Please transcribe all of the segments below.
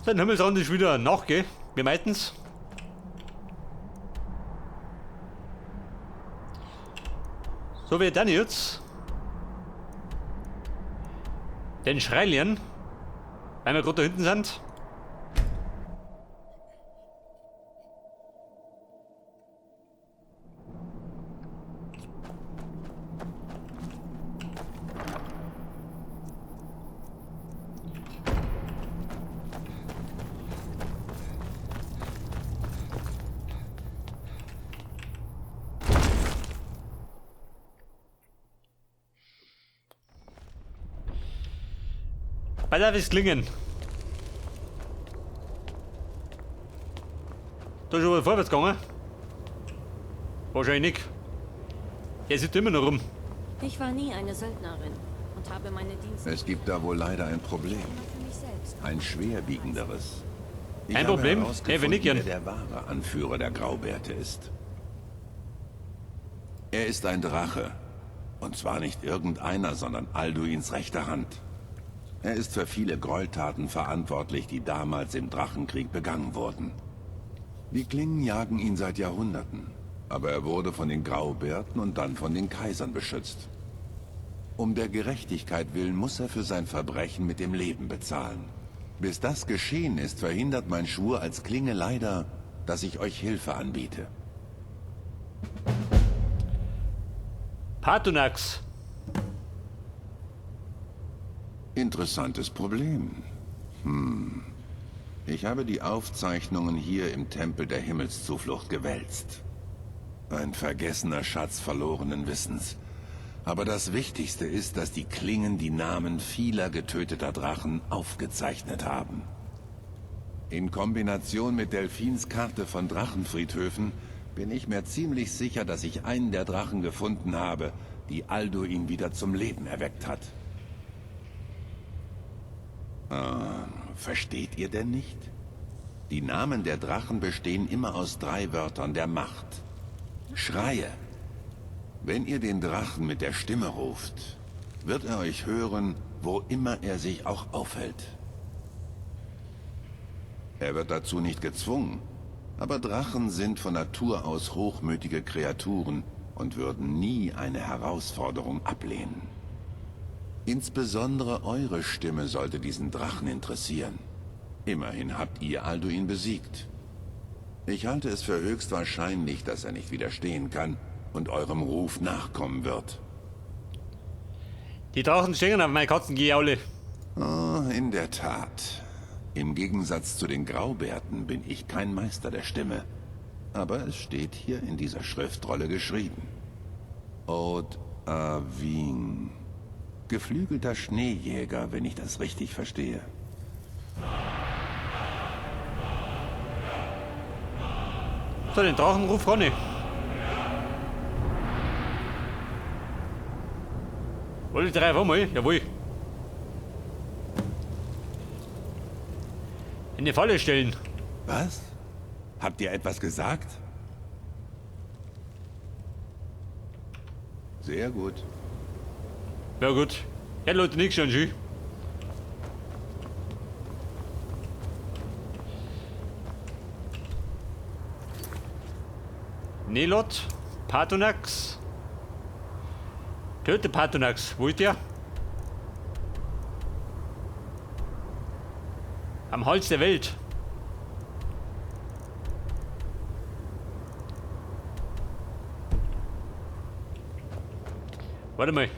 So, den Himmelsrand ist wieder nach, gell? Wir meinten's. So, wir dann jetzt den Schreilien, weil wir gerade da hinten sind. Bei der Klingen. Da ist schon mal vorwärts gegangen. Wahrscheinlich nicht. Der sitzt immer noch rum. Ich war nie eine Söldnerin und habe meine Dienste. Es gibt da wohl leider ein Problem. Für mich selbst. Ein schwerwiegenderes. Ich Ein habe Problem? herausgefunden, Hey, wir nicken. wer der wahre Anführer der Graubärte ist. Er ist ein Drache. Und zwar nicht irgendeiner, sondern Alduins rechte Hand. Er ist für viele Gräueltaten verantwortlich, die damals im Drachenkrieg begangen wurden. Die Klingen jagen ihn seit Jahrhunderten, aber er wurde von den Graubärten und dann von den Kaisern beschützt. Um der Gerechtigkeit willen muss er für sein Verbrechen mit dem Leben bezahlen. Bis das geschehen ist, verhindert mein Schwur als Klinge leider, dass ich euch Hilfe anbiete. Paarthurnax. Interessantes Problem. Ich habe die Aufzeichnungen hier im Tempel der Himmelszuflucht gewälzt. Ein vergessener Schatz verlorenen Wissens. Aber das Wichtigste ist, dass die Klingen die Namen vieler getöteter Drachen aufgezeichnet haben. In Kombination mit Delphins Karte von Drachenfriedhöfen bin ich mir ziemlich sicher, dass ich einen der Drachen gefunden habe, die Alduin wieder zum Leben erweckt hat. Versteht ihr denn nicht? Die Namen der Drachen bestehen immer aus 3 Wörtern der Macht. Schreie. Wenn ihr den Drachen mit der Stimme ruft, wird er euch hören, wo immer er sich auch aufhält. Er wird dazu nicht gezwungen, aber Drachen sind von Natur aus hochmütige Kreaturen und würden nie eine Herausforderung ablehnen. Insbesondere eure Stimme sollte diesen Drachen interessieren. Immerhin habt ihr Alduin besiegt. Ich halte es für höchst wahrscheinlich, dass er nicht widerstehen kann und eurem Ruf nachkommen wird. Die Drachen stehen auf meine Katzengejaule. Oh, in der Tat. Im Gegensatz zu den Graubärten bin ich kein Meister der Stimme. Aber es steht hier in dieser Schriftrolle geschrieben. Od Avin. Geflügelter Schneejäger, wenn ich das richtig verstehe. So, den Drachenruf kann ich. Alle drei auf einmal? Jawohl. In die Falle stellen. Was? Habt ihr etwas gesagt? Sehr gut. Ja gut. Ja, Leute, nix schon, schön. Nelot, Paarthurnax. Töte Paarthurnax. Wo ist der? Am Hals der Welt. Warte mal.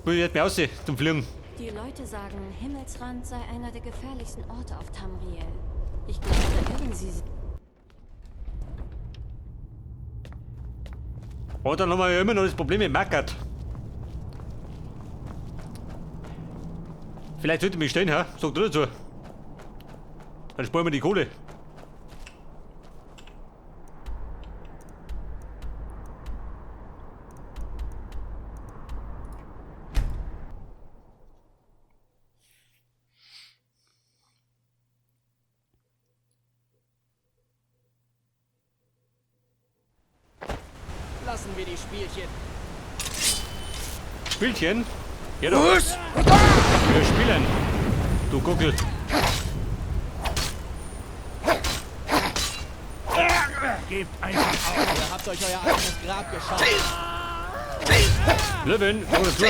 Muss ich nicht mehr aussehen zum Fliegen. Die Leute sagen, Himmelsrand sei einer der gefährlichsten Orte auf Tamriel. Ich glaube, da irren sie sich. Oh, dann haben wir ja immer noch das Problem mit Mackert. Vielleicht sollte ich mich stellen, hä? Sag du dazu. Dann sparen wir die Kohle. Lassen wir die Spielchen. Spielchen? Ja doch. Was? Wir spielen. Du Guckel. Gebt einfach auf. Ihr habt euch euer eigenes Grab geschaffen. Löwen, komm dazu.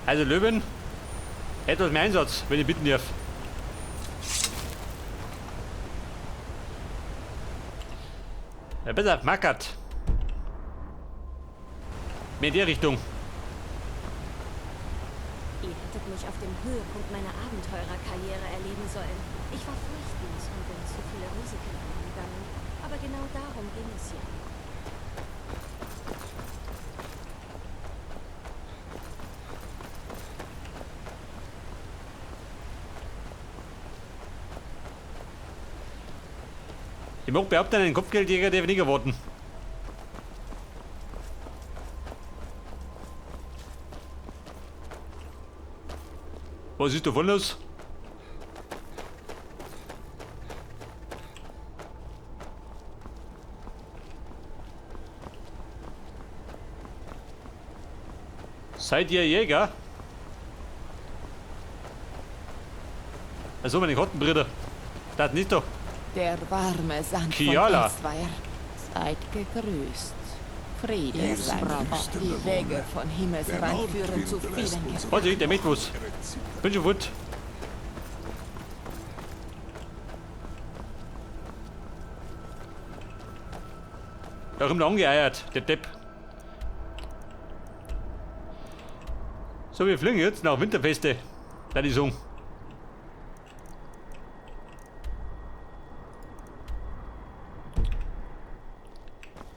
Also Löwen, etwas mehr Einsatz, wenn ich bitten darf. Ja, besser, Mackert. Mehr in der Richtung. Ihr hättet mich auf dem Höhepunkt meiner Abenteurerkarriere erleben sollen. Ich war furchtlos und bin zu viele Risiken eingegangen. Aber genau darum ging es ja. Ich mag behaupten, einen Kopfgeldjäger, der weniger warten. Was ist davon los? Seid ihr Jäger? Also meine Kartenbrüder. Das nicht doch. Der warme Sand Kiala. von Esweir. Seid gegrüßt. Friede sei mit euch. Die Wege von Himmelsrand führen zu vielen Gefahren. Warte, der möchte was. Bin schon fort. Da kommt er angeeiert, der Depp. So, wir fliegen jetzt nach Winterfeste. Da die sagen.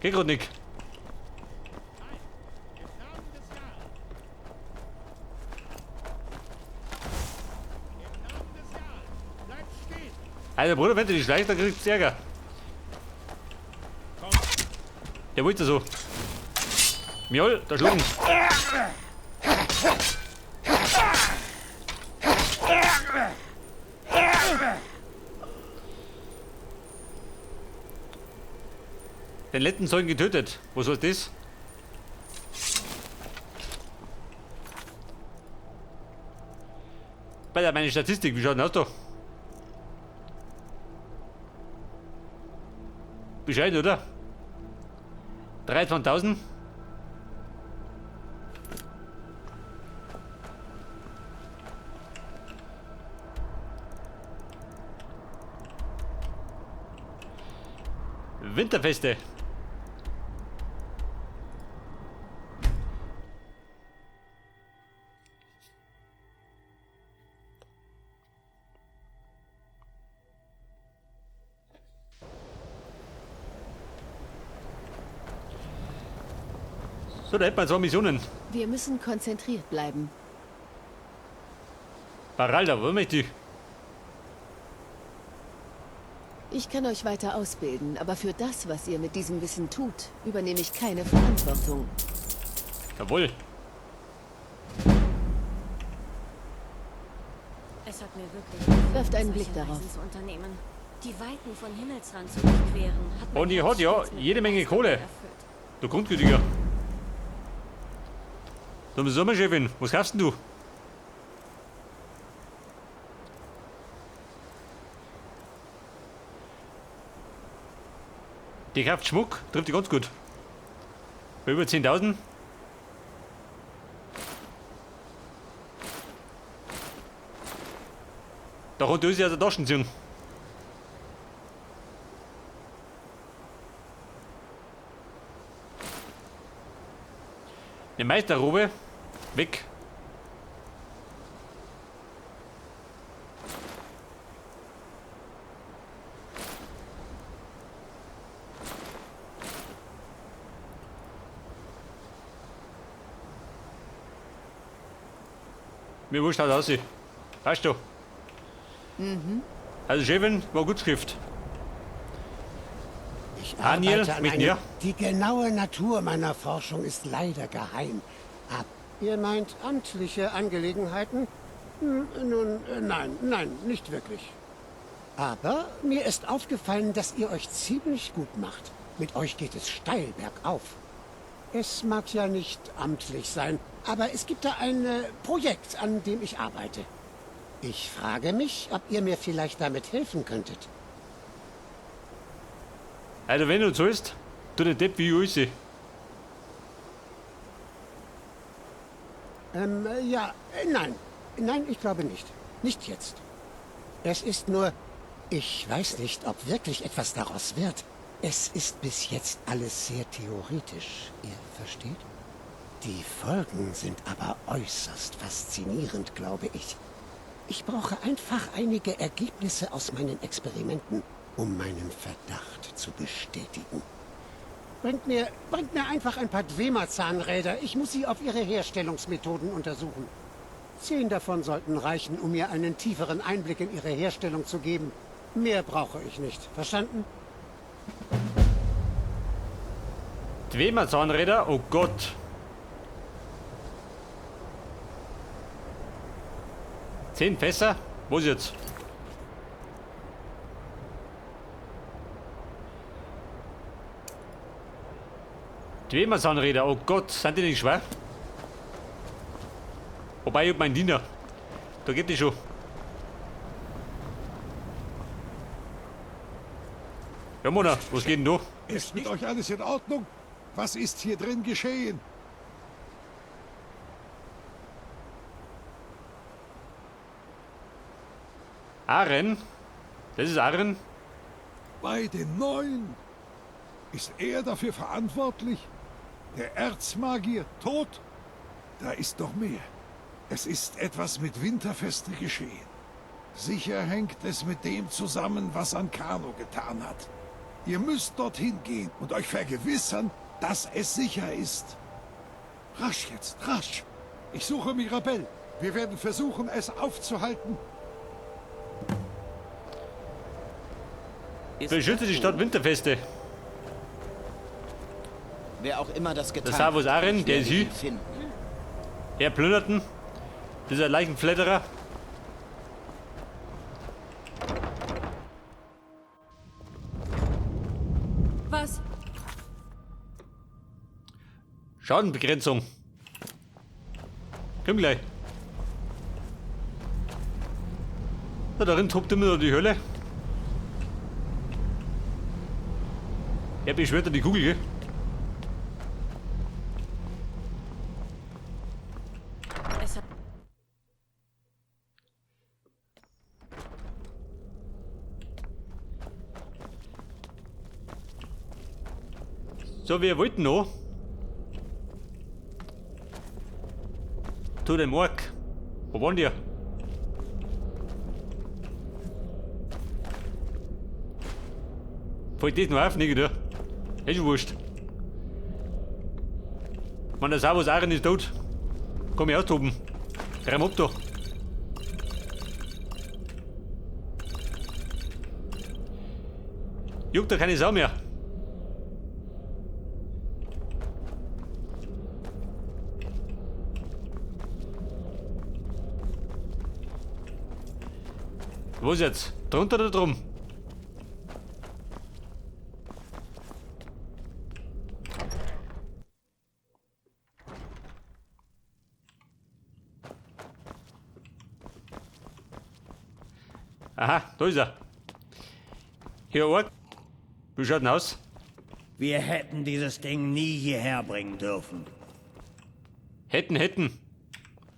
Geht grad nicht. Also Bruder, wenn du dich schleichst, dann kriegst du Ärger. Der wollte so. Jawohl, da schlucken. Den letzten Zeugen getötet. Was heißt das? Bei der meine Statistik, wie schaut denn aus da? Bescheid, oder? 23.000? Winterfeste. So, da hätten wir 2 Missionen. Wir müssen konzentriert bleiben. Baralda, wo möchte ich? Ich kann euch weiter ausbilden, aber für das, was ihr mit diesem Wissen tut, übernehme ich keine Verantwortung. Jawohl. Es hat mir wirklich Werft einen solche Blick darauf. Reisen zu unternehmen. Die Weiten von Himmelsrand zu durchqueren, hat mein Und die Herz hat ja stets mit jede Menge Begeisterung Kohle. erfüllt. Du Grundgütiger. Du Sommerchefin, was kaufst denn du? Die kauft Schmuck, trifft die ganz gut. Bei über 10.000. Da kommt sie aus der Taschen ziehen. Eine Meisterrobe. Weg. Mir wurscht, halt aussieht. Weißt du? Mhm. Also Chefin, war gut Schrift. Ich Daniel, arbeite an mit einem mir. Die genaue Natur meiner Forschung ist leider geheim. Ab. Ihr meint amtliche Angelegenheiten? Nun, nein, nein, nicht wirklich. Aber mir ist aufgefallen, dass ihr euch ziemlich gut macht. Mit euch geht es steil bergauf. Es mag ja nicht amtlich sein, aber es gibt da ein Projekt, an dem ich arbeite. Ich frage mich, ob ihr mir vielleicht damit helfen könntet. Also wenn du zahlst, tu den Depp wie ich. Ja, nein. Nein, ich glaube nicht. Nicht jetzt. Es ist nur, ich weiß nicht, ob wirklich etwas daraus wird. Es ist bis jetzt alles sehr theoretisch, ihr versteht? Die Folgen sind aber äußerst faszinierend, glaube ich. Ich brauche einfach einige Ergebnisse aus meinen Experimenten, um meinen Verdacht zu bestätigen. Bringt mir einfach ein paar Dwemer-Zahnräder. Ich muss sie auf ihre Herstellungsmethoden untersuchen. 10 davon sollten reichen, um mir einen tieferen Einblick in ihre Herstellung zu geben. Mehr brauche ich nicht. Verstanden? Dwemer-Zahnräder? Oh Gott. 10 Fässer? Was jetzt? Dwemer-Zahnräder, oh Gott, sind die nicht schwer? Wobei, ich hab meinen Diener. Da geht die schon. Ja, Mona, was geht denn da? Ist mit euch alles in Ordnung? Was ist hier drin geschehen? Aren? Das ist Aren? Bei den Neuen? Ist er dafür verantwortlich? Der Erzmagier tot? Da ist noch mehr. Es ist etwas mit Winterfeste geschehen. Sicher hängt es mit dem zusammen, was Ancano getan hat. Ihr müsst dorthin gehen und euch vergewissern, dass es sicher ist. Rasch jetzt, rasch! Ich suche Mirabelle. Wir werden versuchen, es aufzuhalten. Beschütze die Stadt Winterfeste. Wer auch immer das getan Das Servus Aren, ich der ist werde hier. ihn finden. Er plünderten. Dieser Leichenfledderer. Was? Schadenbegrenzung. Komm gleich. Da darin tobt immer noch die Hölle. Er beschwört da die Kugel, gell? So, wir wollten noch. Zu dem Ork. Wo waren die? Fällt das noch auf? Nicht, oder? Ist schon wurscht. Wenn der Servus Aren ist tot, komm ich austoben. Reim ab da. Juckt da keine Sau mehr. Wo ist jetzt? Drunter oder drum? Aha, da ist er. Hier, Ork. Wie schaut denn aus? Wir hätten dieses Ding nie hierher bringen dürfen. Hätten, hätten.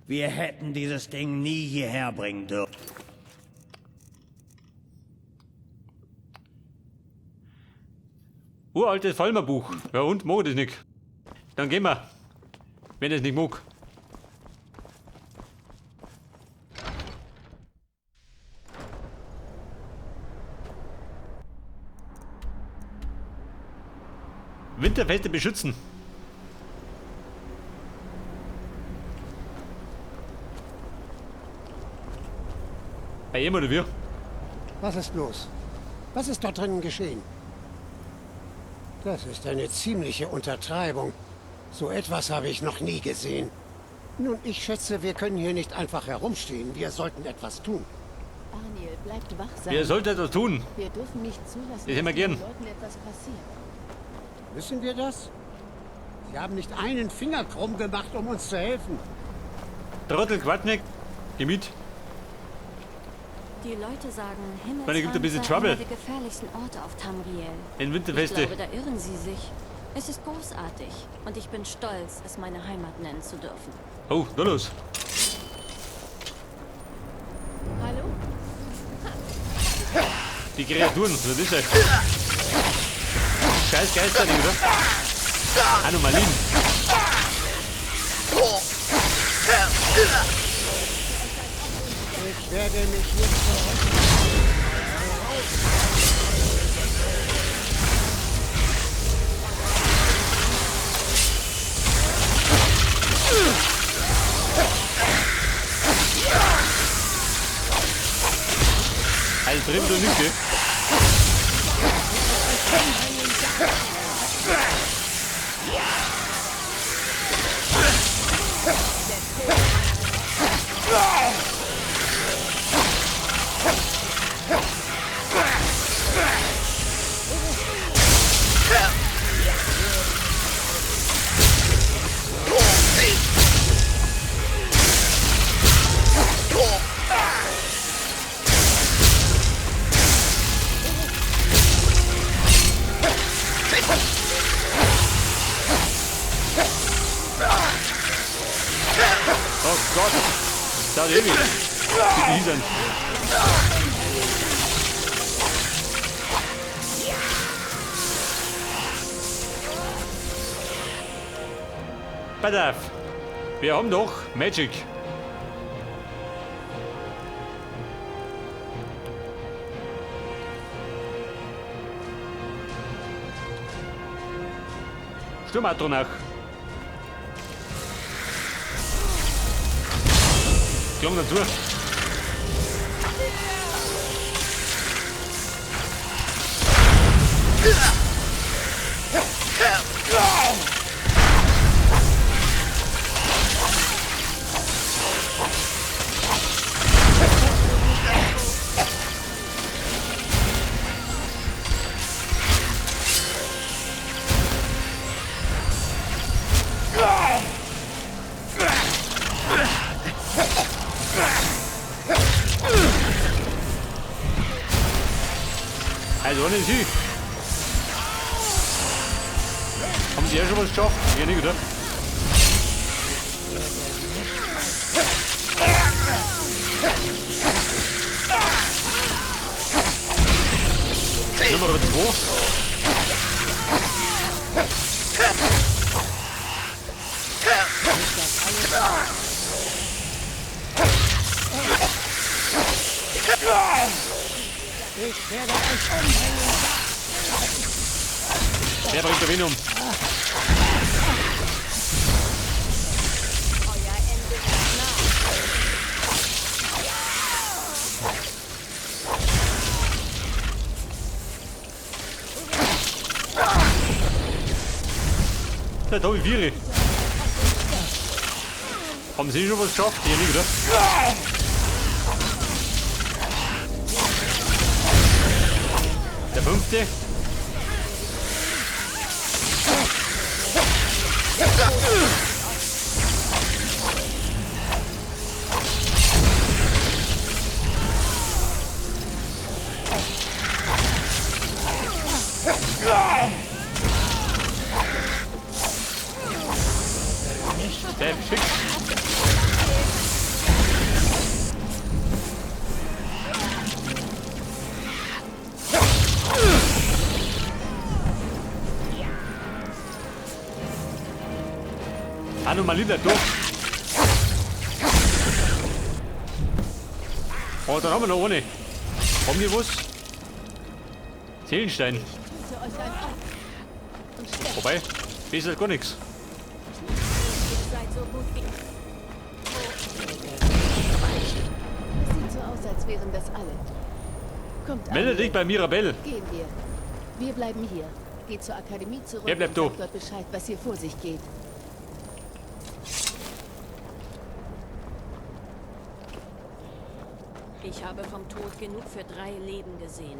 Wir hätten dieses Ding nie hierher bringen dürfen. Uraltes Falmerbuch. Ja und, mag ich das nicht. Dann gehen wir. Wenn ich das nicht mag. Winterfeste beschützen. Bei ihm oder wir? Was ist los? Was ist dort drinnen geschehen? Das ist eine ziemliche Untertreibung. So etwas habe ich noch nie gesehen. Nun, ich schätze, wir können hier nicht einfach herumstehen. Wir sollten etwas tun. Arniel, bleibt wachsam. Wir sollten etwas tun. Wir dürfen nicht zulassen, Das hätten wir dass gern. den Leuten etwas passiert. Wissen wir das? Sie haben nicht einen Finger krumm gemacht, um uns zu helfen. Trottel, Quatschnick. Geh mit. Die Leute sagen, Meine, gibt ein bisschen Himmelsrand sei Trouble. einer der gefährlichsten Orte auf Tamriel. In Winterfeste. Ich glaube, da irren sie sich. Es ist großartig und ich bin stolz, es meine Heimat nennen zu dürfen. Oh, da los. Hallo? Die Kreaturen, was ist das? Scheiß Geisterding, oder? Anomalien. Ich werde mich hier zurück. Also drin du nicht, gell? Oh Gott! Das dauert ewig. Die die sind. Pass auf. Wir haben doch Magic. Sturmatronach. Klang dazu. Also ohne Sie. Haben Sie ja schon was geschafft? Ja, nicht, oder? Nummer 2. Ich werde euch umbringen. Wer bringt der wen um? Euer Ende ist nah. Der Tobi Vieri. Haben Sie schon was geschafft? Ja, nicht, oder? Der fünfte. Der fix. Anomalie bleibt durch. Oh, dann haben wir noch eine. Haben die was? Seelenstein. Wobei, besser als gar nichts. Ihr seid so gut wie... Es sieht so aus, als wären das alle. Kommt, Melde dich bei Mirabelle. Gehen wir. Wir bleiben hier. Geht zur Akademie zurück Er bleibt und da. sagt dort Bescheid, was hier vor sich geht. Ich habe vom Tod genug für 3 Leben gesehen.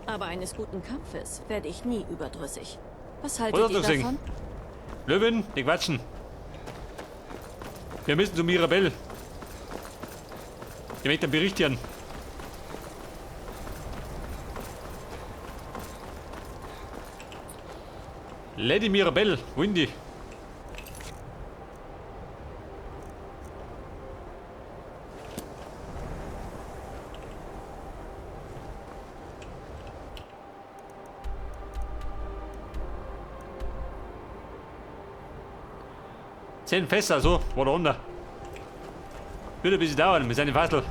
Aber eines guten Kampfes werde ich nie überdrüssig. Was haltet Was ihr hast du gesehen? davon? Löwin, nicht quatschen. Wir müssen zu Mirabelle. Ich möchte einen Bericht hören. Lady Mirabelle, Windy. Zehn Fässer, so, war da unter. Würde ein bisschen dauern mit seinem Fassel.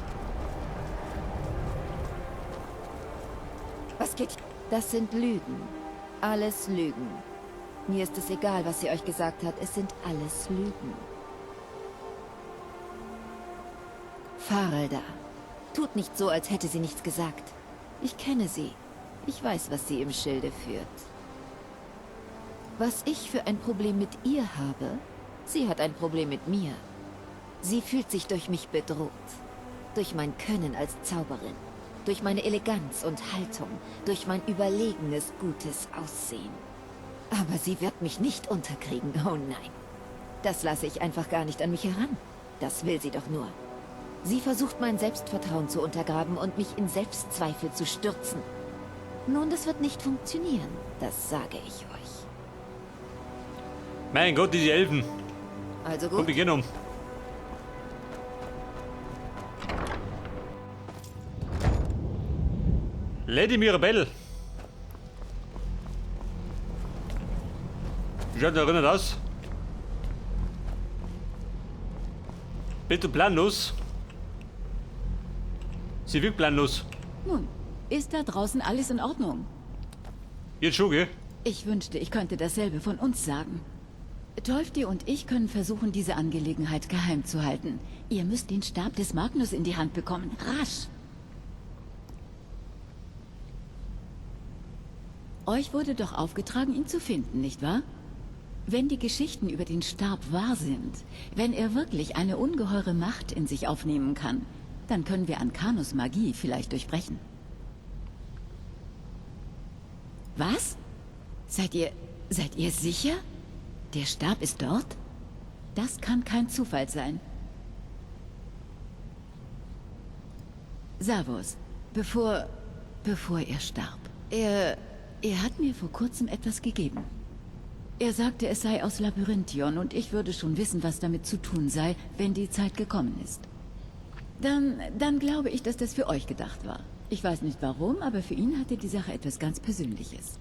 Was geht? Das sind Lügen. Alles Lügen. Mir ist es egal, was sie euch gesagt hat. Es sind alles Lügen. Faralda. Tut nicht so, als hätte sie nichts gesagt. Ich kenne sie. Ich weiß, was sie im Schilde führt. Was ich für ein Problem mit ihr habe, sie hat ein Problem mit mir. Sie fühlt sich durch mich bedroht. Durch mein Können als Zauberin. Durch meine Eleganz und Haltung. Durch mein überlegenes, gutes Aussehen. Aber sie wird mich nicht unterkriegen, oh nein. Das lasse ich einfach gar nicht an mich heran. Das will sie doch nur. Sie versucht, mein Selbstvertrauen zu untergraben und mich in Selbstzweifel zu stürzen. Nun, das wird nicht funktionieren, das sage ich euch. Mein Gott, diese Elfen. Also gut. Komm, wir gehen um. Lady Mirabelle. Wie schaut denn erinnert aus? Bist du planlos? Sie wirkt planlos. Nun, ist da draußen alles in Ordnung? Jetzt schon, gell? Ich wünschte, ich könnte dasselbe von uns sagen. Tolfdir und ich können versuchen, diese Angelegenheit geheim zu halten. Ihr müsst den Stab des Magnus in die Hand bekommen. Rasch! Euch wurde doch aufgetragen, ihn zu finden, nicht wahr? Wenn die Geschichten über den Stab wahr sind, wenn er wirklich eine ungeheure Macht in sich aufnehmen kann, dann können wir Ancanos Magie vielleicht durchbrechen. Was? Seid ihr sicher? Der Stab ist dort? Das kann kein Zufall sein. Savos, bevor er starb. Er hat mir vor kurzem etwas gegeben. Er sagte, es sei aus Labyrinthion und ich würde schon wissen, was damit zu tun sei, wenn die Zeit gekommen ist. Dann glaube ich, dass das für euch gedacht war. Ich weiß nicht warum, aber für ihn hatte die Sache etwas ganz Persönliches.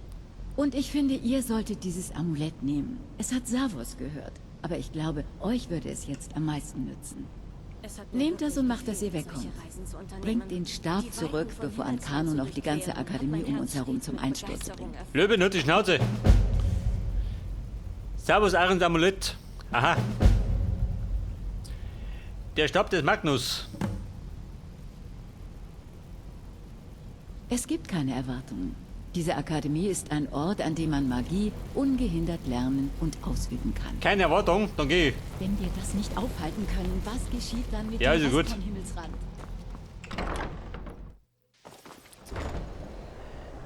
Und ich finde, ihr solltet dieses Amulett nehmen. Es hat Savos gehört, aber ich glaube, euch würde es jetzt am meisten nützen. Nehmt das und macht, dass ihr wegkommt. Bringt den Stab zurück, bevor Ancano noch die ganze Akademie um uns herum zum Einsturz bringt. Löwe, nur die Schnauze! Savos Arends Amulett. Aha. Der Stab des Magnus. Es gibt keine Erwartungen. Diese Akademie ist ein Ort, an dem man Magie ungehindert lernen und ausüben kann. Keine Erwartung, dann geh ich. Wenn wir das nicht aufhalten können, was geschieht dann mit ja, dem also Rest gut. von Himmelsrand?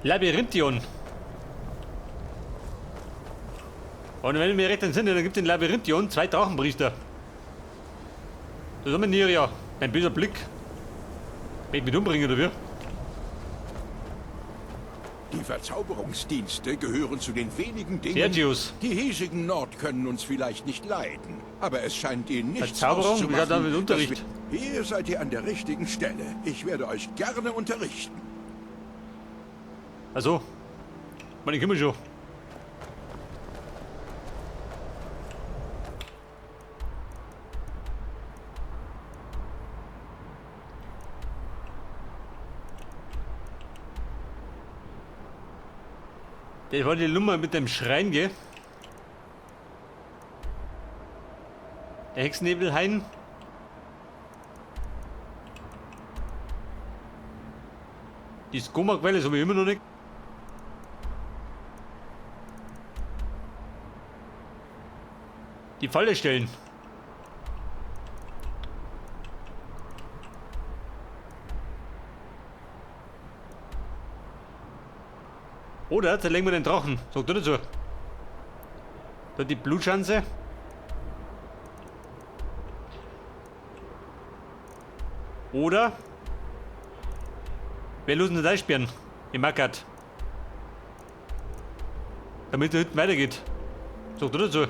Labyrinthion. Und wenn ich mir recht entsinne, dann gibt es in Labyrinthion 2 Drachenpriester. Das ist immer Niria. Ein böser Blick. Will ich mich umbringen, oder wie? Die Verzauberungsdienste gehören zu den wenigen Dingen. Sergius. Die hiesigen Nord können uns vielleicht nicht leiden, aber es scheint ihnen nichts Verzauberung? Wie hat auszumachen, damit Unterricht? dass wir... Hier seid ihr an der richtigen Stelle. Ich werde euch gerne unterrichten. Also, meine kümmere schon. Das war die Nummer mit dem Schrein, gell? Der Hexennebelhain. Die Skoma-Quelle ist aber immer noch nicht. Die Falle stellen. Oder zerlegen wir den Drachen. Sagt er dazu. Da die Blutschanze. Oder wir lösen das einsperren im Markat. Damit der hinten weitergeht. Sagt oder so.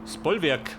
Das Bollwerk.